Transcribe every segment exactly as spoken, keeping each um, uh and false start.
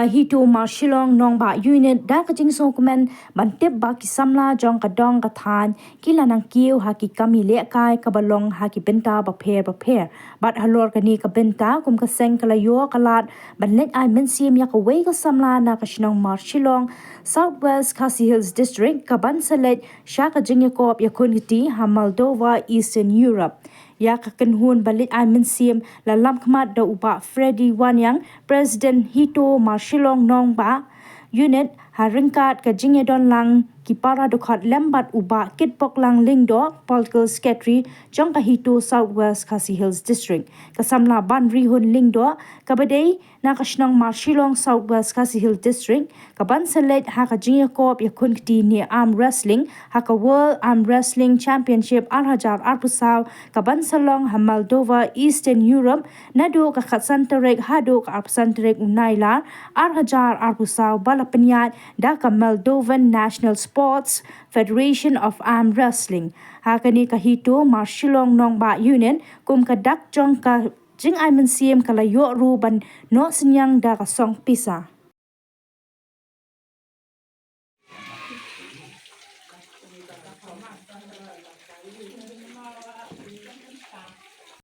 HITO Marshillong Nongbah Unit da ka jingsngewkmen ban tip ba ki samla jong ka dong ka thaiñ ki la nang kiew ha ki kam ïalehkai kaba long ha ki bynta bapher bapher. Bad halor kane ka bynta kum ka seng ka la ïoh ka lad ban leit ai mynsiem ïa kawei ka samla na ka shnong Marshillong, South West Khasi Hills District, ka ban sa leit sha ka jingïakop ïakhun kti ha Moldova, Eastern Europe. Ïa ka kynhun ba leit ai mynsiem la lam khmat da u Bah Freddy Waniang, President HITO Marshillong Nongbah Unit, ha ryngkat ka jingïadon lang ki para dkhot lem bad u Bah Kitboklang Lyngdoh, Political Secretary jong ka HITO South West Khasi Hills District. Ka samla Banrihun Lyngdoh kaba dei na ka shnong Marshillong, South West Khasi Hills District, ka ban sa leit ha ka jingïakop ïakhun kti ne arm wrestling ha ka World Arm Wrestling Championship ar hajar arphew saw, ka ban sa long ha Moldova, Eastern Europe, naduh ka khatsan tarik haduh ka arphew san tarik u Nailar ar hajar arphew saw, ba la pynïaid da ka Moldovan National Sports Federation of Arm Wrestling. Ha kane ka HITO Marshillong Nongbah Unit kum ka dak jong ka jingai mynsiem ka la ïoh ruh ban noh synñiang da ka song pisa.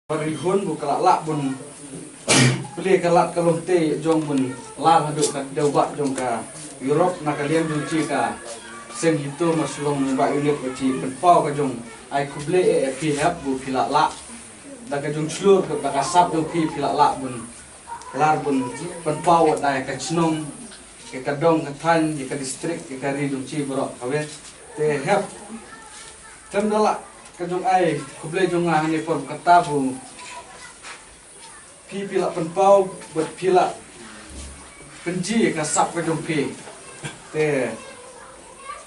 Banrihun bun ka la lah bun plie ka lad ka longte jong bun lar haduh ka dewbah jong ka Europe na ka liang jong chi ka seng HITO Marshillong Nongbah Unit ba chi pynpaw ka jong ai khublei eh phi hep bun phi la lah da ka jong shlur da ka sap jong phi phi la lah bun lar bun pynpaw wat ai ka chnong, ka dong ka thaiñ, ka district, ka ri jong chi baroh kawei. Te hep tem da lah ka jong ai khublei jong nga hane por kata bun phi phi la pynpaw bad phi la pynji ka sap ka jong phi. Te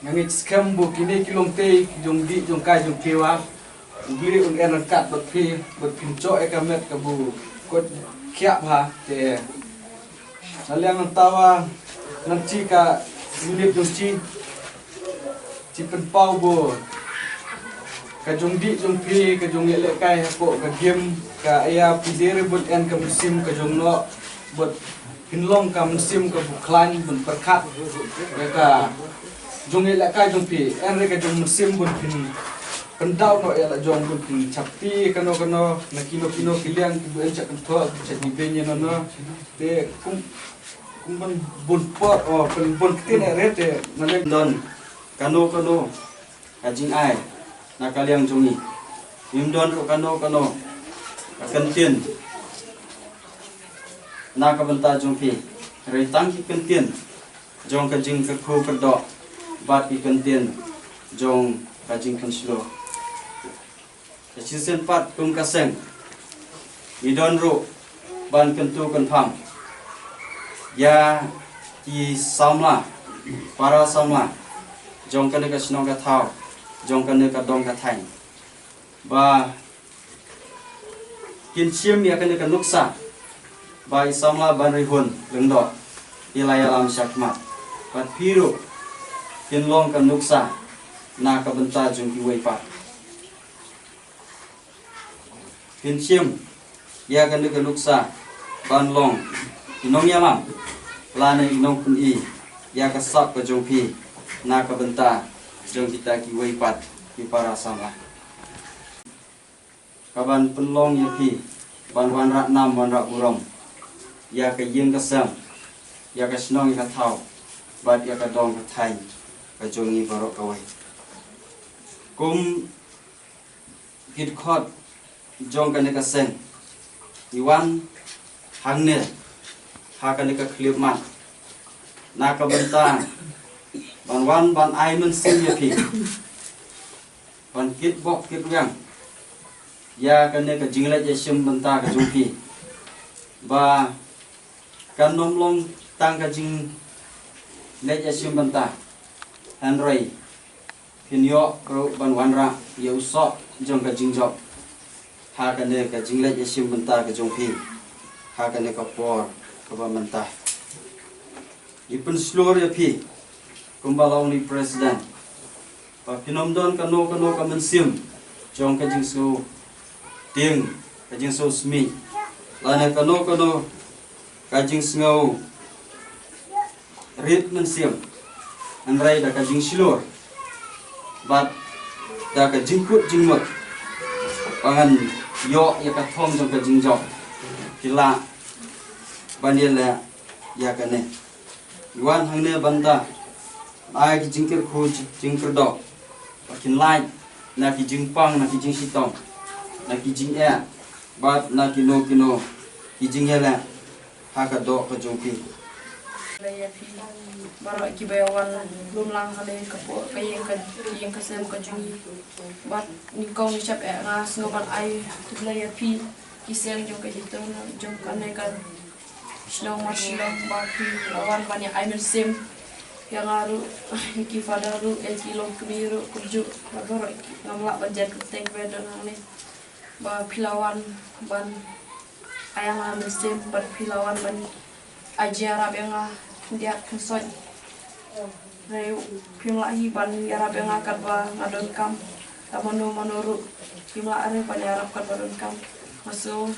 nga ngeit skhem bun kine ki longte ki jong dih jong kai jong phi wa U Blei un en ryngkat bad phi bad phin choh ïa ka met ka bun kot khiah bha. Te na liang nangta wa nang chi ka unit jong chi chi pynpaw bun ka jong dih jong phi ka jong ïalehkai hapoh ka game ka ïa phi dei re bun en ka mynsiem ka jong noh bad phin long ka mynsiem ka bun khlaiñ bun pyrkhat ïa ka jong ïalehkai jong phi en re ka jong mynsiem bun phin pyndaw noh ïa la jong bun phin chapti kano kano na kino kino ki liang ki bun en chak kynthoh ki chak ni ben ïa no no te kum kum bun bun por o bun bun ktien eh re te na liang don kano kano ka jingai na ka liang jong ngi. Ngim don ruh kano kano ka kyntien na ka bynta jong phi. Hynrei tang ki kyntien jong ka jingkyrkhu kyrdoh bad ki kyntien jong ka jingpynshlur. Ka shisien pat kum ka seng ngi don ruh ban kyntu kynpham ïa ki samla, para samla jong kane ka shnong ka thaw, jong kane ka dong ka thaiñ ba kin shim ïa kane ka nuksa ba i samla Banrihun Lyngdoh i la ïalam shakhmat. Bad phi ruh kin long ka nuksa na ka bynta jong kiwei pat. Phin shim ïa kane ka nuksa ban long i nongïalam lane i nongpyni ïa ka sap ka jong phi na ka bynta jong kita kiwei pat ki para samla. Ka ban pynlong ïa phi ban wanrah nam wanrah burom ïa ka ïing ka sem, ïa ka shnong ïa ka thaw bad ïa ka dong ka thaiñ ka jong ngi baroh kawei. Kum ki dkhot jong kane ka seng i wan hangne ha kane ka khyllipmat na ka bynta ban wan ban ai mynsiem ïa phi ban kit bok kit riang ïa kane ka jingleit ïashim bynta ka jong phi ba kan ym long tang ka jingleit ïashim bynta hynrei phin ïoh ruh ban wanrah ïa u soh jong ka jingjop ha kane ka jingleit ïashim bynta ka jong phi ha kane ka por kaba mynta. I pynshlur ïa phi kumba long i president ba phin ym don kano kano ka mynsiem jong ka jingsngew tieng, ka jingsngew smit lane kano kano ka jingsngew rit mynsiem, hynrei da ka jingshlur bad da ka jingkut jingmut ba ngan ïoh ïa ka thong jong ka jingjop. Phi lah ban ïaleh ïa kane. Wan hangne ban da ai ki jingkyrkhu jingkyrdoh ba kin lait na ki jingpang, na ki jingshitom, na ki jingeh bad na kino kino ki jingïaleh ha ka doh ka jong phi. Khublei ïa phi baroh kiba ïa wan lum lang ha ka por ka ïing ka ïing ka sem ka jong ngi. Bad nyngkong ngi shep eh nga sngew ban ai khublei ïa phi ki seng jong ka jingtyrwa jong kane ka shnong Marshillong ba phi la wan ban ïa ai mynsiem ïa nga ruh, ïa ki father ruh, ïa ki longkmie ruh kumjuh bad baroh ki, ngam lah ban jan kyrteng ba don hangne. Ba phi la wan ban ai ïa nga mynsiem, ba phi la wan ban ai jingïarap ïa nga khyndiat khynsoit. Hynrei phim lah hi ban ïarap ïa nga katba nga donkam. Te mano mano ruh phim lah ruh ban ïarap katba donkam. Nga sngew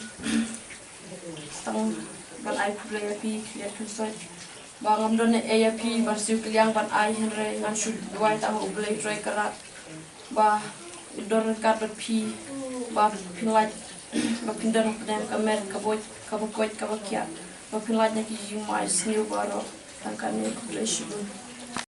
tang ban ai khublei ïa phi khyndiat khynsoit. Ba ngam don ei ei ïa phi ban siew kylliang ban ai, hynrei ngan shu duwai tang ha U Blei Trai Kynrad ba un don ryngkat bad phi, ba phin lait, ba phin don hapdeng ka met kaba koit kaba koit kaba khiah, ba phin lait na ki jingma jingsniew baroh. Tang kane, khublei shibun.